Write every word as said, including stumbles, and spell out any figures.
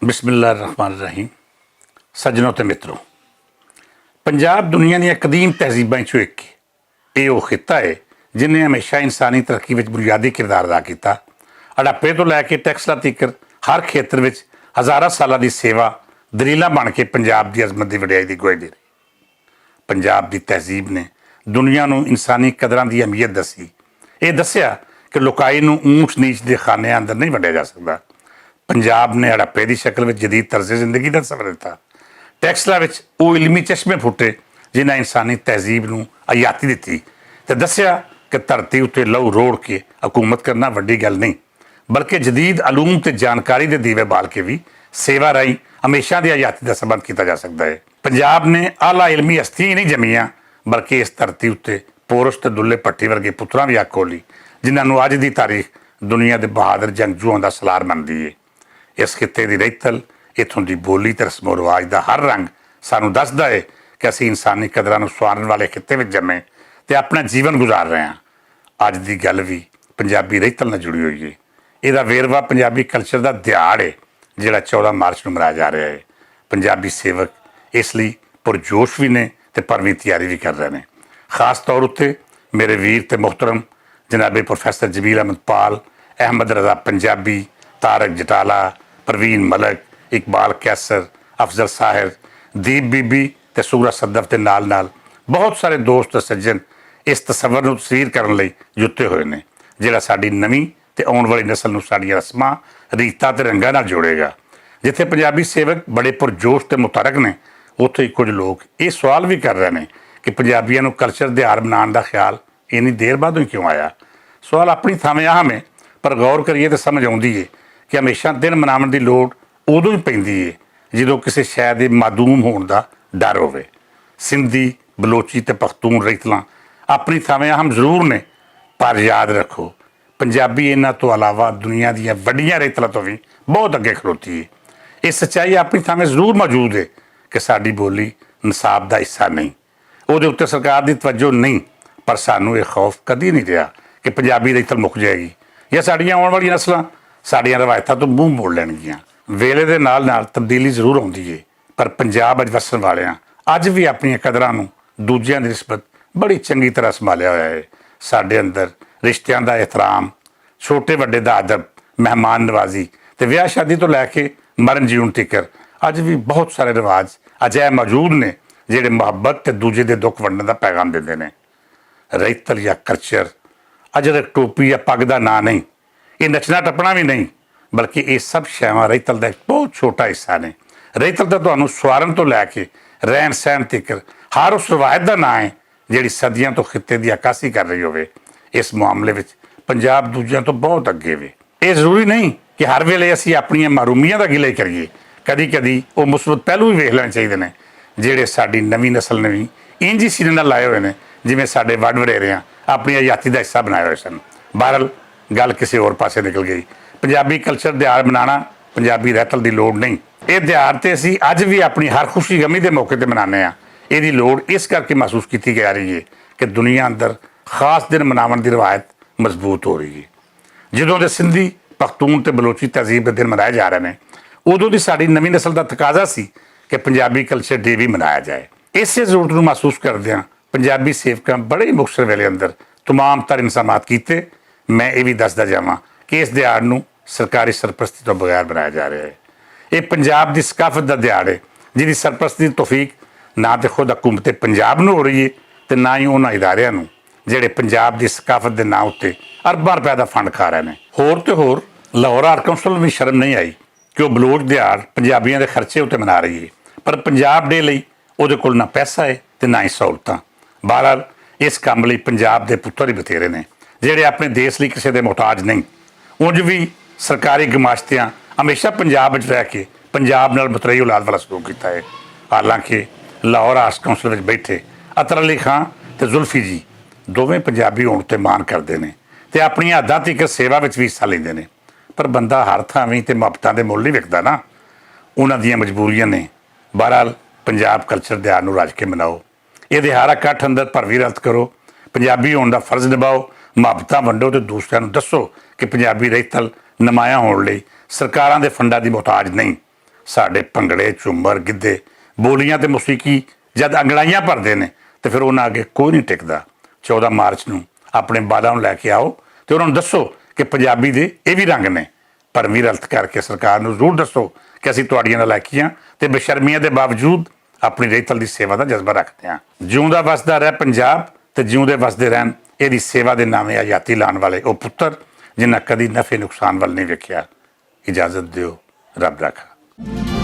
بسم اللہ الرحمن الرحیم۔ سجنوں تے متروں، پنجاب دنیا دیاں قدیم تہذیباں چوں ایک ہے۔ ایہہ او خطہ ہے جنہیں ہمیشہ انسانی ترقی وچ بنیادی کردار ادا کیتا۔ اڑاپے توں لے کے ٹیکسلا تیکر ہر کھیتر وچ ہزاراں سالاں دی سیوا دلیلاں بن کے پنجاب دی عظمت دی وڈیائی دی گواہی دے رہی۔ پنجاب دی تہذیب نے دنیا نوں انسانی قدراں دی اہمیت دسی۔ ایہہ دسیا کہ لوکائی نوں اونچ نیچ دے خانیاں اندر نہیں ونڈیا جا سکدا۔ پنجاب نے ہڑپے دی شکل وچ جدید طرز زندگی دا سفر دتا۔ ٹیکسلا وچ او علمی چشمے پھٹے جنہاں انسانی تہذیب نوں حیاتی دتی تے دسیا کہ دھرتی اتے لہو روڑ کے حکومت کرنا وڈی گل نہیں، بلکہ جدید علوم تے جانکاری دے دیوے بال کے وی سیوا راہی ہمیشہ دی حیاتی دا سبند کیتا جا سکدا ہے۔ پنجاب نے اعلیٰ علمی ہستیاں ہی نہیں جمیاں، بلکہ اس دھرتی اتے پورش تے دلے پٹھی ورگے پتراں وی اکھ کھولی، جنہاں نوں اج دی تاریخ دنیا دے بہادر جنگجوؤں دا سلار مندی ہے۔ اس خطے دی رہتل، اتھوں دی بولی تے رسم و رواج دا ہر رنگ سانوں دسدا ہے کہ اسی انسانی قدراں نوں سوارن والے خطے وچ جمے تے اپنا جیون گزار رہے ہاں۔ اج دی گل وی پنجابی رہتل نال جڑی ہوئی ہے۔ ایہدا ویروا پنجابی کلچر دا دیہاڑ ہے، جیہڑا چودہ مارچ نوں منایا جا رہا ہے۔ پنجابی سیوک اس لئی پرجوش وی نے تے پرویں تیاری وی کر رہے نے۔ خاص طور اتے میرے ویر تے محترم جناب پروفیسر جمیل احمد پال، احمد رضا پنجابی، طارق جٹالا، پروین ملک، اقبال قیصر، افضل ساحر، دیپ بی بی تے سورا صدف دے نال نال بہت سارے دوست تے سجن اس تصور نوں تصویر کرن لئی جتے ہوئے نے، جیہڑا ساڈی نویں تے آؤن والی نسل نوں ساڈیاں رسماں، ریتاں تے رنگاں نال جوڑے گا۔ جتھے پنجابی سیوک بڑے پرجوش تے متحرک نے، اتھے ہی کچھ لوگ ایہہ سوال وی کر رہے نے کہ پنجابیاں نوں کلچر دیہاڑ منان دا خیال اینی دیر بعد ہی کیوں آیا؟ سوال اپنی تھاویں اہم ہے، پر غور کریے تے سمجھ آؤندی ہے کہ ہمیشہ دن مناون دی لوڑ ادوں ہی پیندی ہے جدوں کسے شے دے معدوم ہون دا ڈر ہووے۔ سندھی، بلوچی تے پختون ریتلاں اپنی تھاویں اہم ضرور نے، پر یاد رکھو، پنجابی انہاں توں علاوہ دنیا دیاں وڈیاں ریتلاں توں وی بہت اگے کھلوتی ہے۔ ایہہ سچائی اپنی تھاویں ضرور موجود ہے کہ ساڈی بولی نصاب دا حصہ نہیں، اوہدے اتے سرکار دی توجہ نہیں، پر سانوں ایہہ خوف کدی نہیں رہیا کہ پنجابی ریتل مک جائے گی یا ساڈیاں آؤن والیاں نسلاں ساڈیاں روایتاں توں منہ موڑ لین گیاں۔ ویلے دے نال نال تبدیلی ضرور آؤندی ہے، پر پنجاب اج وسن والیاں اج وی اپنیاں قدراں نوں دوجیاں دی نسبت بڑی چنگی طرح سنبھالیا ہویا ہے۔ ساڈے اندر رشتیاں دا احترام، چھوٹے وڈے دا ادب، مہمان نوازی تے ویاہ شادی توں لے کے مرن جیون تکر اج وی بہت سارے رواج اجہے موجود نے، جہڑے محبت تے دوجے دے دکھ ونڈن دا پیغام دیندے نے۔ رئیتل یا کرچر اجہے ٹوپی یا پگ دا ناں نہیں، ایہہ نچنا ٹپنا وی نہیں، بلکہ ایہہ سب شیواں رئیتل دا ایک بہت چھوٹا حصہ نے۔ رئیتل دا تہانوں سوارن توں لے کے رہن سہن تکر ہر اس روایت دا ناں ہے جہڑی صدیاں توں خطے دی عکاسی کر رہی ہووے۔ اس معاملے وچ پنجاب دوجیاں توں بہت اگے وے۔ ایہہ ضروری نہیں کہ ہر ویلے اسی اپنیاں محرومیاں دا گلہ ہی کریے۔ کدی کدی او مثبت پہلو وی ویکھ لینے چاہیدے نے، جہڑے ساڈی نویں نسل نے وی انجی سینے نال لائے ہوئے نے، جویں ساڈے وڈ وڈیریاں اپنی حیاتی دا حصہ بنائے ہوئے سن۔ بہرحال، گل کسے ہور پاسے نکل گئی۔ پنجابی کلچر دیہاڑ منانا پنجابی رہتل دی لوڑ نہیں۔ ایہہ دیہاڑ تے اسی اج وی اپنی ہر خوشی غمی دے موقع تے منانے ہاں۔ ایہدی لوڑ اس کر کے محسوس کیتی جا رہی ہے کہ دنیا اندر خاص دن مناون دی روایت مضبوط ہو رہی ہے۔ جدوں دے سندھی، پختون تے بلوچی تہذیب دے دن منائے جا رہے نے، ادوں دی ساڈی نویں نسل دا تقاضا سی کہ پنجابی کلچر ڈے وی منایا جائے۔ اسے ضرورت نوں محسوس کردیاں پنجابی سیوکاں بڑے ہی مختصر ویلے اندر تمام تر انتظامات کیتے۔ میں ایہہ وی دسدا جاواں کہ اس دیہاڑ نوں سرکاری سرپرستی توں بغیر بنایا جا رہا ہے۔ ایہہ پنجاب دی ثقافت دا دیہاڑ ہے، جس دی سرپرستی توفیق نہ تے خود حکومت پنجاب نوں ہو رہی ہے تے نہ ہی انہاں اداریاں نوں، جہڑے پنجاب دی ثقافت دے ناں اتے ارباں روپے دا فنڈ کھا رہے نے۔ ہور تے ہور، لاہور آرٹ کونسل وی شرم نہیں آئی کہ او بلوچ دیہاڑ پنجابیاں دے خرچے اتے منا رہی ہے، پر پنجاب ڈے لئی اوہدے کول نہ پیسہ ہے تے نہ ہی سہولتاں۔ بہرحال، اس کم لئی پنجاب دے پتر ہی بتھیرے نے، جہڑے اپنے دیس لئی کسے دے محتاج نہیں۔ انج وی سرکاری گماشتیاں ہمیشہ پنجاب وچ رہ کے پنجاب نال مترئی اولاد والا سلوک کیتا ہے۔ حالانکہ لاہور آرٹس کونسل وچ بیٹھے اطر علی خان تے زلفی جی دوویں پنجابی ہون اتے مان کردے نے تے اپنی حداں تک سیوا وچ وی حصہ لیندے نے۔ پر بندہ ہر تھاویں تے محبتاں دے مول نہیں وکدا نا، انہاں دیاں مجبوریاں نے۔ بہرحال، پنجاب کلچر دیہاڑ نوں رج کے مناؤ۔ ایہہ دیہاڑ اکٹھ اندر پروی رت کرو، پنجابی ہون دا فرض نبھاؤ، محبتاں ونڈو تے دوستیاں نوں دسو کہ پنجابی رہتل نمایاں ہون لئی سرکاراں دے فنڈاں دی محتاج نہیں۔ ساڈے پنگڑے، چومر، گدھے، بولیاں تے موسیقی جد انگڑائیاں پردے نے، تے فیر انہاں اگے کوئی نئیں ٹکدا۔ چودہ مارچ نوں اپنے بالاں نوں لے کے آؤ، تے انہاں نوں دسو کہ پنجابی دے ایہہ وی رنگ نے۔ پر وی رلت کر کے سرکار نوں ضرور دسو کہ اسی تہاڈیاں نالائکیاں تے بشرمیاں دے باوجود اپنی رہتل دی سیوا دا جذبہ رکھدے ہاں۔ جیوندا وسدا رہ پنجاب، تے جیوندے وسدے رہن ایہدی سیوا دے ناویں آیاتی لان والے او پتر، جنہاں کدی نفع نقصان ول نئیں ویکھیا۔ اجازت دیو، رب رکھا۔